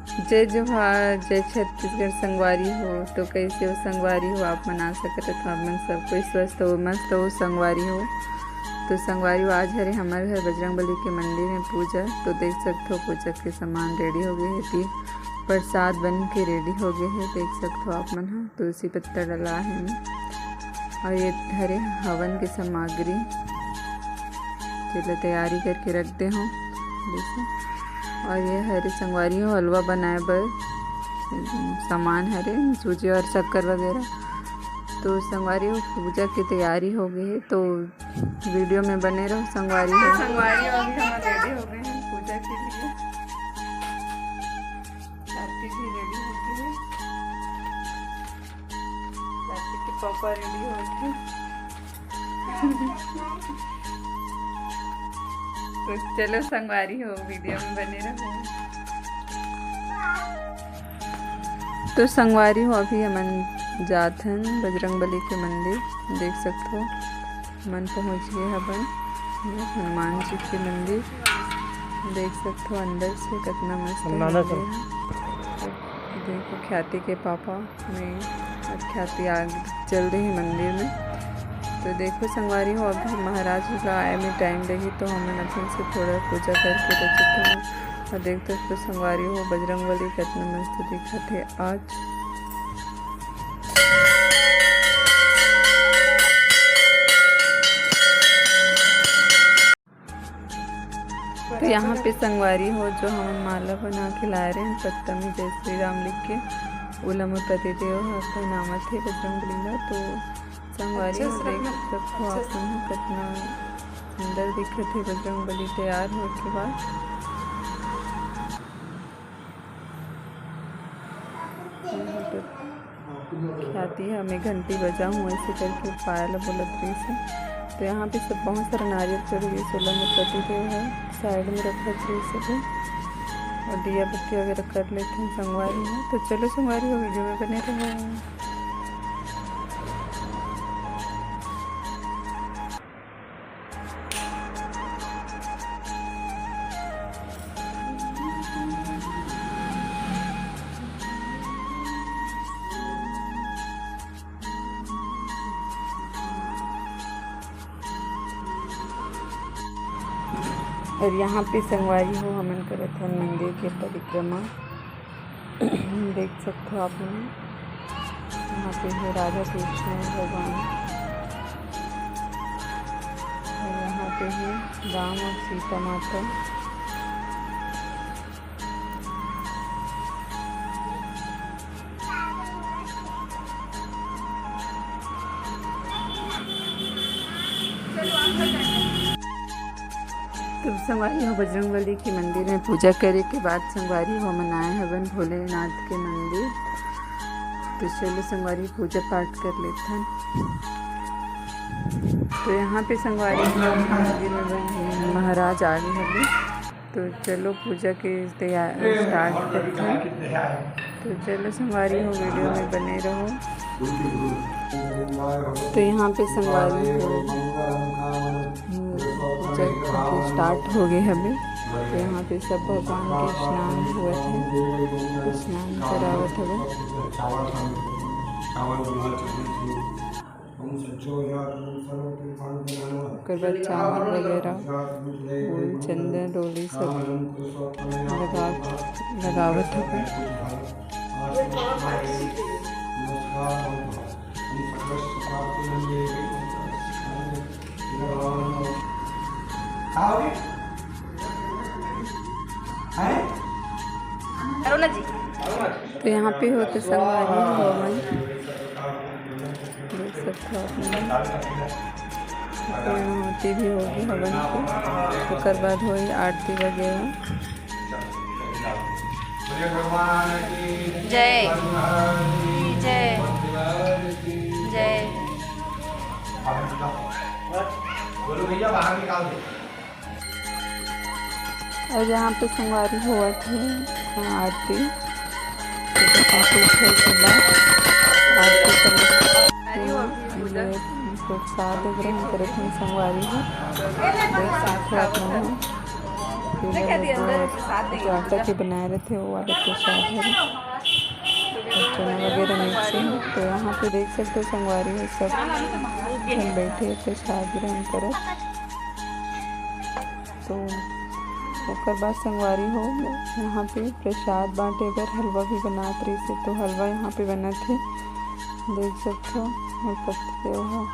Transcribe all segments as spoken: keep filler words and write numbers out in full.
जय जोहार, जय छत्तीसगढ़ संगवारी हो। तो कैसे हो संगवारी हो आप मन? आशा करत हो आप मन सब कोई स्वस्थ हो, मस्त हो संगवारी हो। तो संगवारी हो, आज हरे हमर घर बजरंग बली के मंदिर में पूजा। तो देख सकत हो पूजा के सामान ready हो गए हे, ती प्रसाद बन के ready हो गए हे। देख सकत हो आप मन ह, तुलसी पत्ता डला हे एमे। और ये हरे हवन के सामग्री, जेला तैयारी करके रख दे हो जैसे। और ये हरे संगवारी हो हलवा बनाए बर सामान हरे, सूजी और शक्कर वगैरह। तो संगवारी हो पूजा की तैयारी हो गई है, तो video में बने रहो संगवारी हो। संगवारी हो, अभी हम ready हो गए हैं पूजा के लिए। आरती भी ready हो गई है। कार्तिक के पापा ready हो गए। तो चलो संगवारी हो, video में बने रहो। तो संगवारी हो, अभी हमन जात हन बजरंग बली के मंदिर। देख सकत हो, हमन पहुँच गए हवन हनुमान जी के मंदिर। देख सकत हो अंदर से कितना मस्त मंदिर है। देखो ख्याति के पापा में, अब ख्याति आग चल रही है मंदिर में। तो देखो संगवारी हो, अभी महाराज जी ला आए में time रही, तो हमन अपन से थोड़ा पूजा करके रखित हन। और देख सकत हो संगवारी हो, बजरंग बली कितना मस्त दिखत है आज। तो यहाँ पे संगवारी हो, जो हमन माला बना के लाए रहे हैं पत्ता में जय श्री राम लिख के, ओला मोर पति देव ह पहनावत हे बजरंग बली ला। तो संगवारी हो, देख सकत हो आप मन, कितना सुंदर दिखत हे बजरंग बली तैयार होए के बाद। ख्याति ह, "मैं घंटी बजाहूँ," ऐसे करके पायल बोलत रहिस हे। तो यहाँ पे सब बहुत सारा नारियल चढ़ गए, सोलह में पति देव है, side में रखत रहिस हे। और दिया बत्ती वगैरह कर लेते हैं संगवारी हो। तो चलो संगवारी हो, video में बने रहो। और यहाँ पे संगवारी हो, हमन करत हन मंदिर के परिक्रमा। देख सकत हो आप मन, यहाँ पे है राधा कृष्ण भगवान, और यहाँ पे है राम और सीता माता। तो संगवारी हो, बजरंग बली के मंदिर में पूजा करे के बाद संगवारी हो, हमन आए हवन भोलेनाथ के मंदिर। तो चलो संगवारी, पूजा पाठ कर लेथन। तो यहाँ पे संगवारी हो, मंदिर में महाराज आ गए हवे। तो चलो पूजा के तैयार start करथन। तो चलो संगवारी हो, video में बने रहो। तो यहाँ पे संगवारी हो, हम्म, पूजा के start हो गए हवे। तो यहाँ पे सब भगवान के स्नान होवत हे, तो स्नान करावत हवे। ओकर बाद चावल वगैरह, फूल, चंदन, डोली सब लगा, लगावत हवे। करो ना जी। तो यहाँ पे होते संगवारी हो मन, देख सकते हो आप मन। पूर्णाहुति भी होगी हवन की, ओकर बाद होई आरती वगैरह। जय। जय। जय। बोलो भैया, बाहर निकाल दो। और यहाँ पे संगवारी होवत हे, अ, आरती। तो जब आरती होए के बाद आरती कर लेते हैं, ये प्रसाद ग्रहण करत हे संगवारी हो। देख सकते हो आप मन। जो आटा के बनाए रहिथे, वो वाला प्रसाद हरे। और चना वगैरह मिक्स हे। तो यहाँ पे देख सकते हो संगवारी हो, सब झन बैठे प्रसाद ग्रहण करत। तो ओकर बाद संगवारी हो, यहाँ पे प्रसाद बांटे बर हलवा भी बनात रहिसे। तो हलवा यहाँ पे बनत हे, देख सकते हो। और पत्ते हो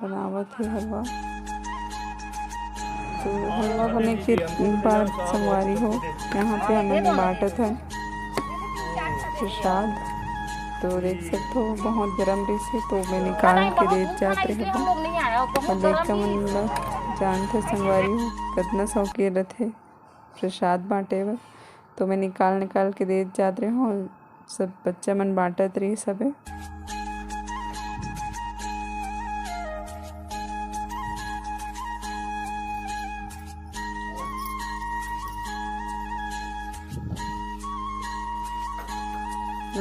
बनावत हे हलवा। तो हलवा बने के बाद संगवारी हो, यहाँ पे हमन बांटत हन प्रसाद। तो देख सकते हो, बहुत गरम रहिसे, तो मैं निकाल के देत जात रहे हूँ। और लइका मन ल जानथे संगवारी हो, कतना शौकीन रथे प्रसाद बांटे बर। तो मैं निकाल निकाल के देत जात रहे हूँ। सब बच्चा मन बांटत रही सबे।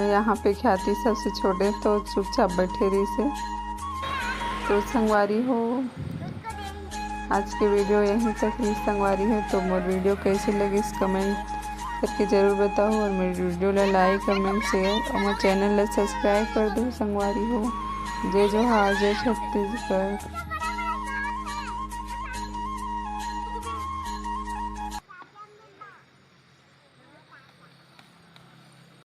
यहाँ पे ख्याति सबसे छोटे, तो चुपचाप बैठे रहिसे। तो संगवारी हो, आज के वीडियो यहीं तक रही संगवारी हो। तो मोर वीडियो कैसे लगिस, कमेंट करके जरूर बताओ, और मेरे वीडियो ला लाइक, कमेंट, शेयर और मोर चैनल ला सब्सक्राइब कर दो संगवारी हो। जय जोहार, जय छत्तीसगढ़।